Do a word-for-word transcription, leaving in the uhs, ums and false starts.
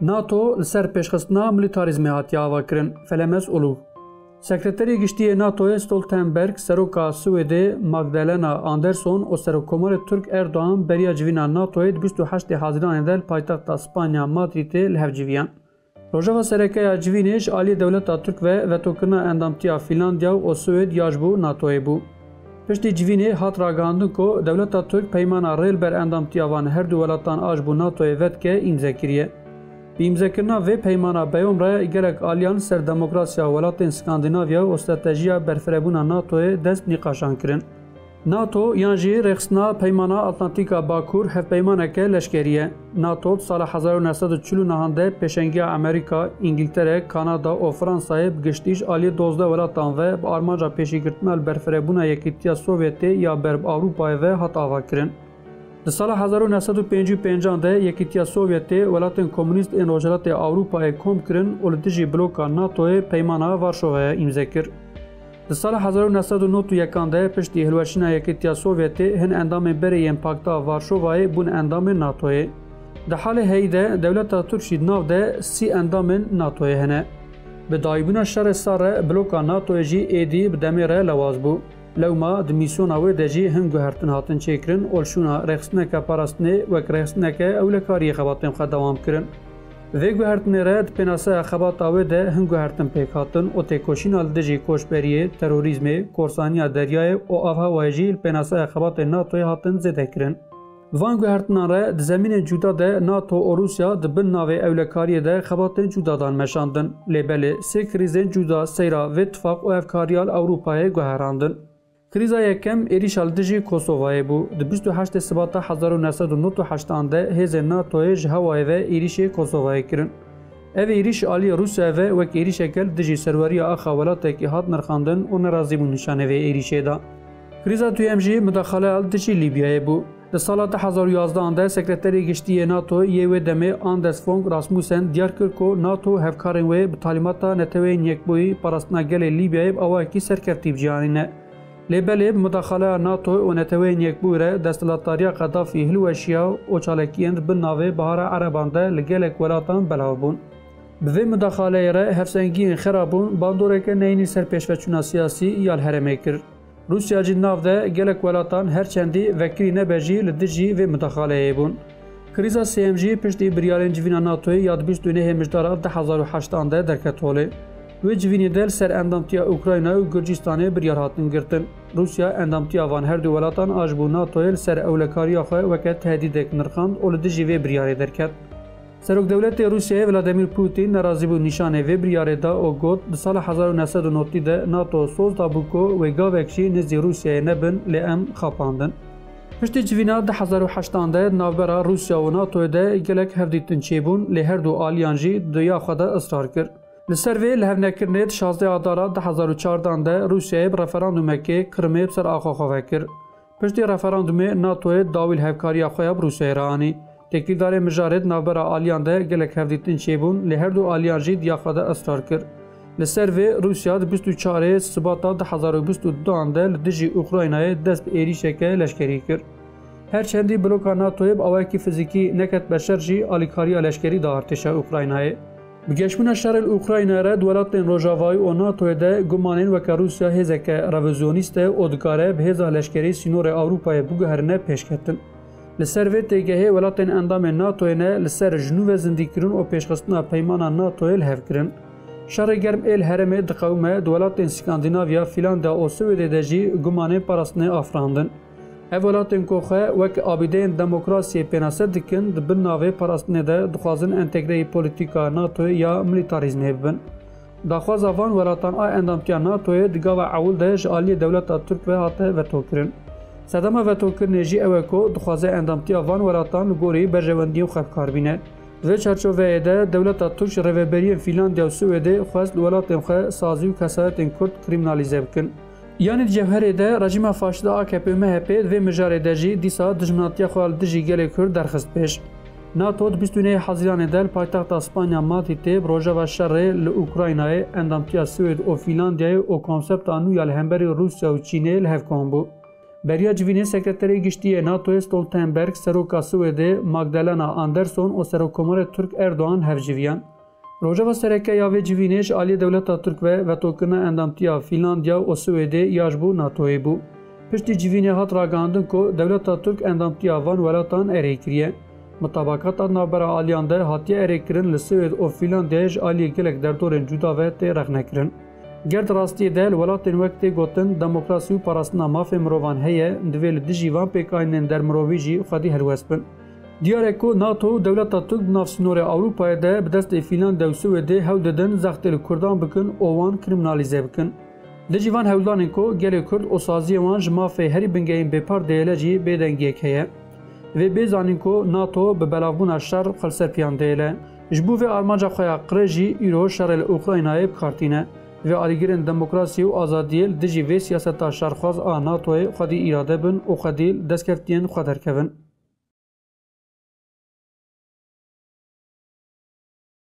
NATO li ser pêşxistina milîtarîzmê hatiye avakirin. Felemes Uluv. Sekreterê Giştî yê NATOyê Stoltenberg, Seroka Swêdê Magdalena Andersson û Serokkomarê Tirk Erdogan beriya civîna NATOyê di bîst û heştê Haziranê de li paytexta Spanya Madrîdê li hev civiyan. Rojeva sereke ya civînê ji aliyê dewleta Tirk ve vetokirina endamtiya Fînlandya û Swêd ya ji bo NATOyê bû. Piştî civînê hat ragihandin ku dewleta Tirk peymana rê li ber endamtiya van her du welatan a ji bo NATOyê vedike îmze kiriye. Bi îmzekirina vê peymana beyom re gelek aliyan li ser demokrasiya welatên Skandinavya û stratejiya berfirebûna NATOyê dest nîqaşan kirin. NATO yan jî rêxistina Peymana Atlantîka Bakur hevpeymaneke leşkerî ye. NATO di sala hezar û neh sed û çil û neh de pêşengiya Amerîka, Îngiltere, Kanada û Fransayê bi giştî ji aliyê dozdeh welatan ve bi armanca pêşîgirtina li berfirebûna Yekîtiya Sovyetê ya ber bi Ewropayê ve hat avakirin. Di sala hezar û neh sed û pêncî û pêncan de Yekîtiya Sovyetê welatên komûnîst ên Rojhilatê Ewropayê kom kirin û li dijî bloka NATOyê Peymana Varşovaya îmze kir. Di sala hezar û neh sed û nod û yekan de piştî hilweşîna Yekîtiya Sovyetê hin endamên berê yên Pakta Varşovayê bûn endamên NATOyê. Di halê heyî de dewleta Tirk jî di nav de sî endamên NATOyê hene. Bi dayîbûna şerê sar re bloka NATOyê jî êdî bi demê re lewaz bû. Lewma di mîsyona wê de jî hin guhertin hatin çêkirin û li şûna rêxistineke parastinê wek rêxistineke ewlekariyê xebatên xwe dewam kirin. Vê guhertinê re di pênaseya xebata wê de hin guhertin pêk hatin û têkoşîna li dijî koçberiyê, terorîzmê, korsaniya deryayê û avhewayê jî li pênaseya xebatê NATOyê hatin zêdekirin. Bi van guhertinan re di zemînên cuda de NATO û Rûsya di bin navê ewlekariyê de xebatên cuda dan meşandin. Lê belê sê krîzên cuda seyra vê tifaq û hevkariya li Ewropayê guherandin. Krîza yekem êrîşa li dijî Kosovayê bû. Di bîst û heştê Sibata hezar û neh sed û nod û heştan de hêzên NATOyê ji hewayê ve êrîşê Kosovayê kirin. Ev êrîş aliyê Rûsyayê ve wek êrîşeke li dijî serweriya axa welatekî hat nirxandin û nerazîbûn nîşanê vê êrîşê da. Krîza duyem jî mudaxaleya li dijî Lîbyayê bû. Di sala du hezar û yazdehan de Sekreterê Giştî yê NATO yê wê demê Anders Fogh Rasmussen diyar kir ku NATO û hevkarên wê bi talîmata Neteweyên Yekbûyî parastina gelê Lîbyayê bi awayekî serkeftî bi cih anîne. Lê belê bi mudaxaleya NATO û Neteweyên Yekbûyî re desthilatdariya Qedafî hilweşiya û çalakiyên di bin navê Bihara Ereban de li gelek welatan belav bûn. Bi vê mudaxaleyê re hevsengiyên xera bûn, bandoreke neyînî ser pêşveçûna siyasî ya li herêmê kir. Rûsya jî di nav de gelek welatan her çendî vekirî nebe jî li dijî vê mudaxaleyê bûn. Krîza sêyem jî piştî biryarên civîna NATOyê ya di bîst û nehê Mijdara du hezar û heştan de derket holê. Wê civînê de li ser endamtiya Ukrayna û Gurcistanê biryar hatin girtin. Rûsya endamtiya van her du welatan a ji bo NATOyê li ser ewlekariya xwe weke tehdîdek nirxand û li dijî vê biryarê derket. Serokdewletê Rûsyayê Vladimir Putin nerazîbûn nîşanê vê biryarê da û got, di sala hezar û neh sed û nodî de NATO soz dabû ku wê gavek jî nêzî Rûsyayê nebin, lê em xapandin. Piştî civîna du hezar û heştan de di navbera Rûsya û NATOyê de gelek hevdîtin çêbûn, lê her du aliyan jî di ya xwe de israr kir. Li ser vê lihevnekirinê di şazdeh Adara du hezar û çardan de Rûsyayê bi referandumekê Kirimê bi ser axa xwe vekir. Piştî referandumê NATOyê dawî li hevkariya xwe ya bi Rûsyayê re anî. Têkildarê mijarê di navbera aliyan de gelek hevdîtin çêbûn, lê her du aliyan jî diya xwe de israr kir. Li ser vê Rûsya di bîst û çarê Sibata du hezar û bîst û duan de li dijî Ukraynayê dest bi êrîşeke leşkerî kir. Her çendî bloka NATOyê bi awayekî fizîkî neketbe şer jî alîkariya leşkerî da artêşa Ukraynayê. Bi geşbûna şerê li Ukraynayê re di welatên Rojavayî û NATOyê de gumanên weke Rûsya hêzeke revizyonîst e û dikare bi hêza leşkerî sînorê Ewropayê biguherîne pêşketin. Li ser vê têgehê welatên endamên NATOyê ne li ser ji nû ve zindîkirin û pêşxistina peymana NATOyê li hev kirin. Şerê germ ê li herêmê diqewime, di welatên Skandinavya, Fîlandya û Swêdê de jî gumanên parastinê afirandin. Ev welatên ku xwe wek abîdeyên demokrasiyê pênase dikin, di bin navê parastinê de dixwazin entegreyî polîtîka NATOyê ya milîtarîzmê bibin. Daxwaza van welatan a endamtiya NATOyê di gava ewil de ji aliyê dewleta Tirk ve hate vetokirin. Sedema vetokirinê jî ew e ku dixwaze endamtiya van welatan li gorî berjewendiyên xwe bi kar bîne. Di vê çarçoveyê de dewleta Tirk ji rêveberiyên Fînlandya û Swêdê xwest li welatên xwe sazî û kesayetên Kurd krîminalîze bikin. Yanî di cewherê de rejîma faşîst a A K P û M H P di vê mijarê de jî dîsa dijminatiya xwe li dijî gelê Kurd derxist pêş. NATO di bîst û nehê Hezîranê de li paytexta Spanya Madrîdê bi rojeva şerê li Ukraynayê endamtiya Swêd û Fînlandiyayê û konsepta nû ya li hemberî Rûsya û Çînê li hev kom bû. Beriya civînê Sekreterê Giştî yê NATOyê Stoltenberg, Seroka Swêdê Magdalena Andersson û Serokkomarê Tirk Erdogan hev civiyan. Rojeva sereke ya vê civînê ji aliyê dewleta Tirk ve vetokirina endamtiya Fînlandya û Swêdê ya ji bo NATOyê bû. Piştî civînê hat ragihandin ku dewleta Tirk endamtiya van welatan erê kiriye. Mutabakata navbera aliyan de hatiye erêkirin li Swêd û Fînlandiyayê ji aliyê gelek derdorên cuda ve tê rexnekirin. Ger di rastiyê de li welatên wek tê gotin demokrasî û parastina mafê mirovan heye, divê li dijî van pêkanînên dermirovî jî xwedî helwest bin. Diyar e ku NATO û dewleta Tirk di nav sînorê Ewropayê de bi destê Fînlandya û Swêdê hewl didin zextê li Kurdan bikin û wan krîminalîze bikin. Dijî van hewldanên ku gelê Kurd û saziyê wan ji mafê herî bingehîn bêpar dihêle jî bêdengiyek heye. Divê bê zanîn ku NATO bi belavbûna şer xwe li ser piyan dihêle. Ji bo vê armanca xwe ya qirê jî îro şerê li Ukraynayê bi kar tîne. Divê alîgirên demokrasiyê û azadiyê li dijî vê siyaseta şerxwaz a NATOyê xwedî îrade bin û xwedî li destkeftiyên xwe derkevin.